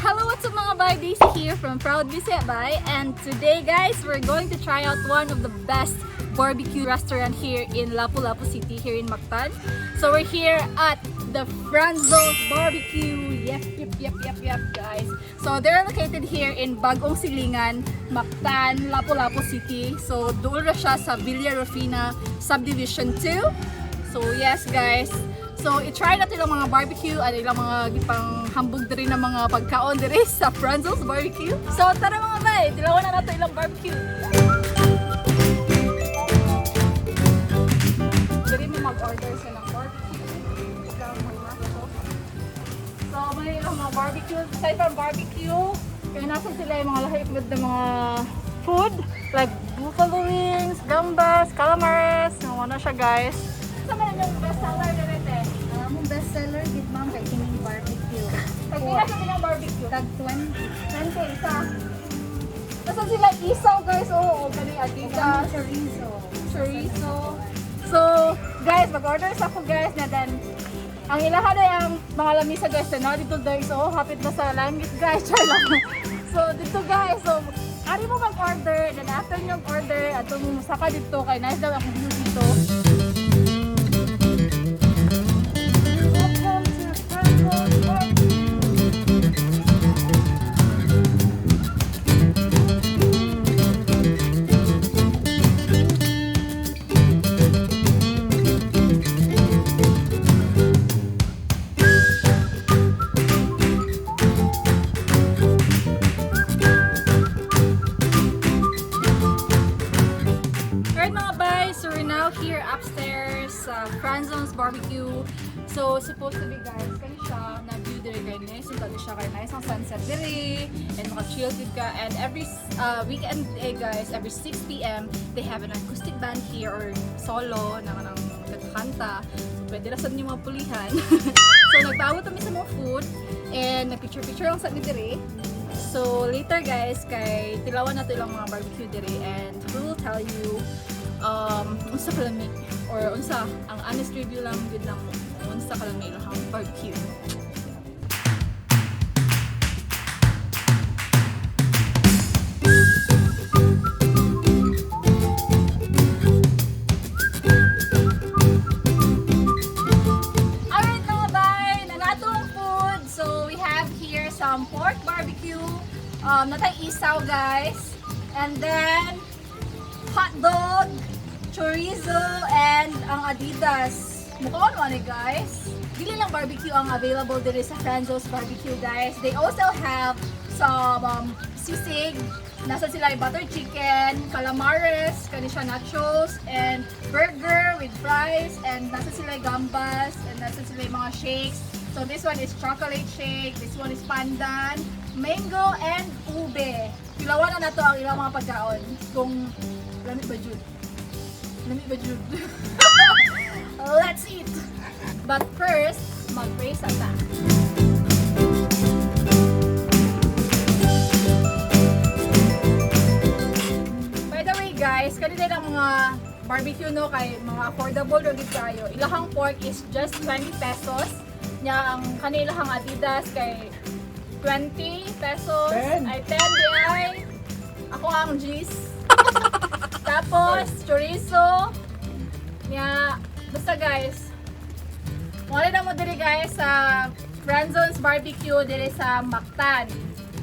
Hello, what's up, mga bay? Daisy here from Proud Bisaya Bay. And today, guys, we're going to try out one of the best barbecue restaurant here in Lapu-Lapu City, here in Mactan. So we're here at the Franzo's Barbecue. Yep, guys. So they're located here in Bagong Silingan, Mactan, Lapu-Lapu City. So doon ra siya sa Villa Rufina Subdivision 2. So yes, guys. So i-try natin ang mga barbecue at ilang mga gipang hambog diri na mga pagkaon diri sa Franzo's Barbecue. So tara, mga bay, tilawan na nato ilang barbecue. Diri mo mag-order sa ng barbecue. Ikaw mag-maso. So may ilang mga barbecue. Aside from barbecue, kaya nasa sila yung mga lahi with the mga food like buffalo wings, gambas, calamares, yung ano siya, guys. Sa man yung best seller diri, te? Among best seller gid, ma'am, kay kining barbecue. Pag pila sa bilang barbecue? Tag 20. 20 isa. Nasa sila isaw, guys, oo, oh, galing Adidas, Chorizo. Chorizo. So, guys, mag-order sa ako, guys, na then ang ilahan ay ang mga lamisa, guys, na dito, guys, oh, hapit na sa langit, guys, char lang. So, dito, guys, so, ari mo mag-order, then after nyo order, atong saka dito, kay nice daw ang view dito. Welcome to Franco's Barbecue. Alright, mga bay, so we're now here upstairs sa Franzo's Barbecue. So supposed to be, guys, kani siya na view diri kay nice, so kani siya kay nice ang sunset diri and maka-chill gid ka. And every weekend eh, guys, every 6 p.m. they have an acoustic band here or solo na kanang kanta. So pwede ra sad niyo mga pulihan. So nagpaabot kami sa mga food and nag-picture-picture lang sa mi diri. So later, guys, kay tilawan nato ilang mga barbecue diri and we will tell you unsa kalami or unsa ang honest review lang gud lang unsa kalami ilang barbecue. Alright, mga bay, nanato ang food. So we have here some pork barbecue, natay isaw, guys, and then hot dog, chorizo, and ang Adidas. Mukha ano guys. Dili lang barbecue ang available diri sa Franzo's Barbecue, guys. They also have some sisig. Nasa sila yung butter chicken, calamares, kani siya nachos, and burger with fries, and nasa sila yung gambas, and nasa sila yung mga shakes. So this one is chocolate shake, this one is pandan, mango, and ube. Tilawan na nato ang ilang mga pagkaon. Kung lami ba jud? Lami ba jud? Let's eat! But first, mag-pray sa ta. By the way, guys, kanila lang mga barbecue no kay mga affordable ra gid kayo. Ilahang pork is just 20 pesos. Nya ang kanilahang Adidas kay 20 pesos. 10. Ay, 10 di ay. Ako ang G's. Tapos chorizo. Nya basta, guys. Wala na mo diri, guys, sa Franzon's Barbecue diri sa Mactan.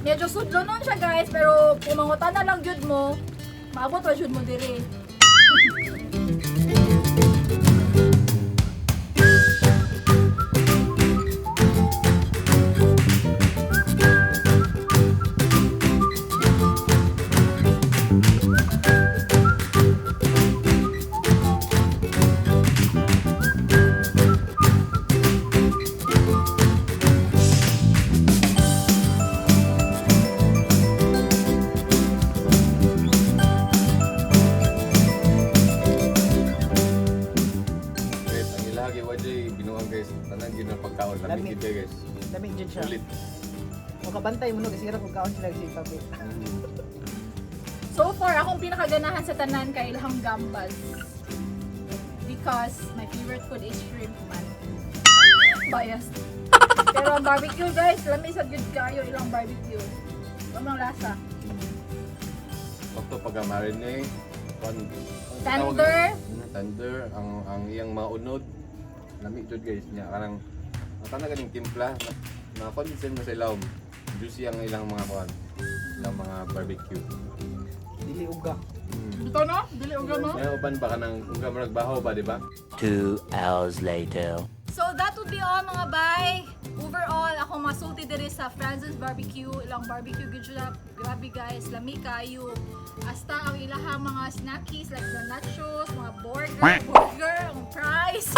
Medyo sudlo nun siya, guys, pero kung mangutan na lang gyud mo, maabot ra jud mo diri. Guys, ang ilagi wa jay binuang, guys. Tanan gid ang pagkaon lami Lami. gid kay, guys. Lami jud siya. Sulit. Makabantay mo no kasi hirap kung kaon sila kasi papi. So far, akong pinakaganahan sa tanan kay ilahang gambas. Because my favorite food is shrimp man. Biased. Pero ang barbecue, guys, lami sa gyud kayo ilang barbecue. Ang lasa. Sakto pagka marinate, Tender. Tender ang iyang mga unod. Lami jud, guys, niya kanang ang tanan ganing timpla na na mo sa ilawom. Juicy ang ilang mga kuan. Ilang mga barbecue. Dili uga. Ito no? Dili uga mo? May uban ba kanang uga murag bahaw ba, di ba? 2 hours later. So that would be all, mga bay. Overall, ako masulti diri sa Franzen's Barbecue. Ilang barbecue gud siya. Grabe, guys, lami kayo. Hasta ang ilahang mga snackies like the nachos, mga burger, ang fries.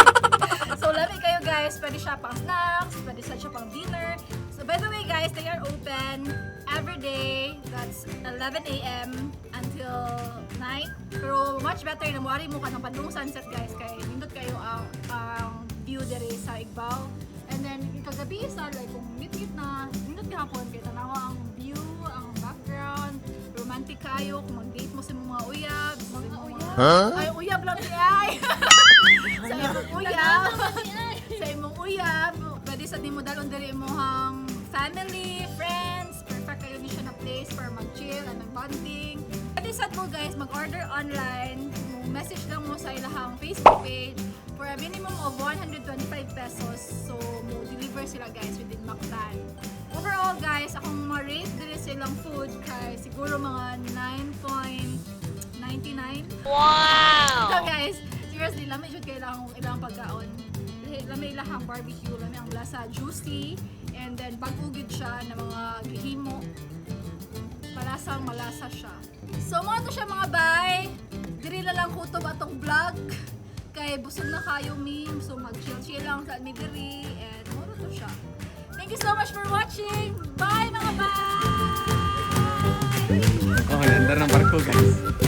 So lami kayo, guys. Pwede siya pang snacks, pwede siya pang dinner. So by the way, guys, they are open every day. That's 11 a.m. until night. Pero much better na muari mo ka ng padung sunset, guys, kay nindot kayo ang view diri sa Igbao. And then kagabi sa like kung ngit na nindot gihapon kay tanawa ang view, ang background, romantic kayo kung mag-date mo sa imong mga uyab, sa imong mga Huh? Ay, uyab lang si ay. Sa imong uyab. Sa imong uyab, pwede sa nimo dalon diri imong family, friends, perfect kayo ni siya na place for mag-chill and mag-bonding. Pwede sad mo, guys, mag-order online, mo message lang mo sa ilahang Facebook page for a minimum of 125 pesos. So, mo deliver sila, guys, within Mactan. Overall, guys, akong ma-rate diri sa ilang food kay siguro mga 9.99. Wow! So guys, seriously, lami jud kay ilang pagkaon. Lami ilahang barbecue, lami ang lasa, juicy, and then bag-o gyud siya na mga gihimo. Malasang malasa siya. So mao to siya, mga bay. Diri na lang kutob atong vlog. Kay busog na kayo meme, so mag-chill-chill lang sa mi diri and mao to siya. Thank you so much for watching. Bye, mga bay! Oh, andar ng barko, guys.